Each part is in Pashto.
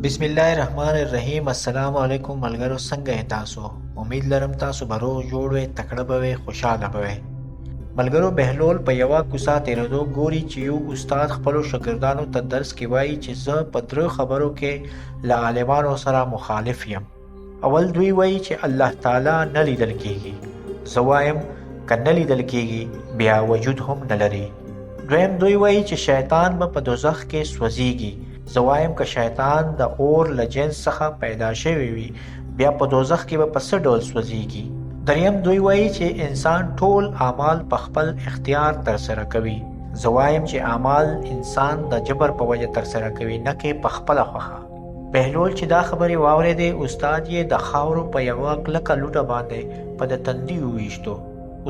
بسم الله الرحمن الرحیم. السلام علیکم ملګرو، څنګه یې تاسو؟ امید لرم تاسو به روغ جوړ وئ، تکړه به وئ، خوشحاله به وئ. ملګرو، بهلول په یوه کوڅه تېرېدو، ګوري چې یو استاد خپلو شاګردانو ته درس کې وایي چې زه په درو خبرو کې له عالمانو سره مخالف یم. اول، دوی وایي چې الله تعالی نه لیدل کیږي. زه وایم که نه لیدل کیږي، بیا وجود هم نه لري. دویم، دوی وایي چې شیطان به په دوزخ کې سوځیږي. زه وایم که شیطان د اور له جنس څخه پیدا شوی وي، بیا په دوزخ کې به په څه ډول سوځیږي؟ دریم، دوی وایي چې انسان ټول اعمال په خپل اختیار ترسره کوي. زه وایم چې اعمال انسان د جبر په وجه ترسره کوي، نه کې په خپله خوښه. بهلول چې دا خبرې واورېدې، استاد یې د خاورو په یوه کلکه لوټه باندې په د تندي وویشتو.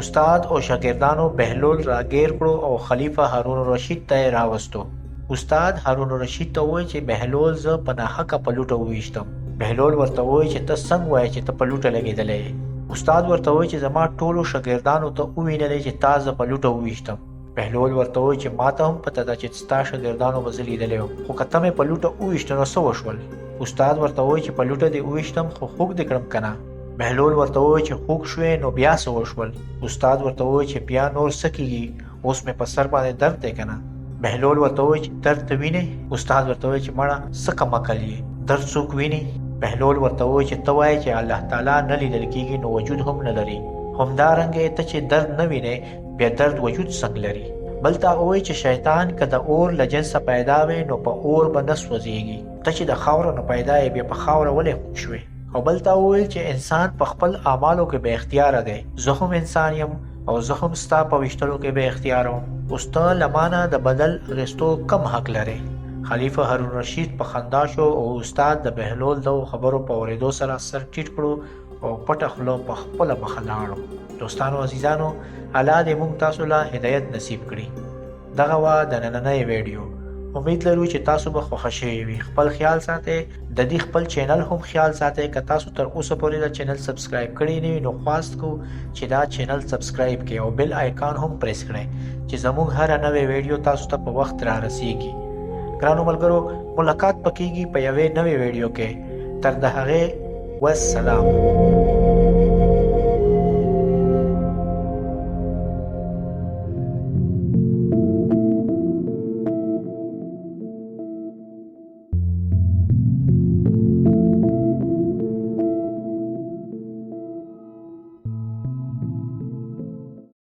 استاد او شاګردانو بهلول راګیر کړو او خلیفه هارون الرشید ته یې راوستو. استاد هارون الرشید ته وویل چې بهلول زه په ناحقه په لوټه وویشتم. بهلول ورته وویل چې ته څنګه وایې چې ته په لوټه لګېدلی یې؟ استاد ورته وویل چې زما ټولو شاګردانو ته ووینلې چې تا زه په لوټه وویشتم. بهلول ورته وویل چې ماته هم پته ده چې ستا شاګردانو به زه لیدلی وم، خو که ته مې په لوټه وویشتې نو څه وشول؟ استاد ورته وویل چې په لوټه دې وویشتم، خو خوږ دې کړم که نه؟ بهلول ورته وویل چې خوږ شوې نو بیا څه وشول؟ استاد ورته وویل چې بیا نور څه کیږي، اوس مې په سر باندې درد دی که نه؟ بهلول ورته وویل چې درد ته وینې؟ استاد ورته وویل چې مړه، څه کم عقل یې، درد څوک ویني؟ بهلول ورته وویل چې ته وایې چې الله تعالی نه لیدل کیږي نو وجود هم نه لري، همدارنګه ته چې درد نه وینې، بیا درد وجود څنګه لري؟ بل تا وویل چې شیطان که د اور له جنسه پیدا وي نو په اور به نه سوځیږي، ته چې د خاورو نه پیدا یې، بیا په خاوره ولې خوږ شوې؟ او بل تا وویل چې انسان په خپل اعمالو کې بې اختیاره دی. زه هم انسان یم او زه هم ستا په ویشتلو کې بې اختیاره وم. اوس ته له مانه د بدل اخیستو کم حق لرې؟ خلیفه هارون رشید په خندا شو او استاد د بهلول دغو خبرو په اورېدو سره سر ټیټ کړو او پټه خوله په خپله مخه لاړو. دوستانو، عزیزانو، الله دې موږ تاسو له هدایت نصیب کړي. دغه وه د نننۍ ویډیو. امید لرو چې تاسو به خوښ شوي وي. خپل خیال ساتئ، د دې خپل چینل هم خیال ساتئ. که تاسو تر اوسه پورې دا چینل سبسکرایب کړی نه وي، نو خواست کو چې دا چینل سبسکرایب کړئ او بیل آیکان هم پریس کړئ چې زموږ هره نوې ویډیو تاسو ته په وخت را رسیږي. ګرانو ملګرو، ملاقات پکېږي په یوې نوې ویډیو کې. تر د هغې، والسلام.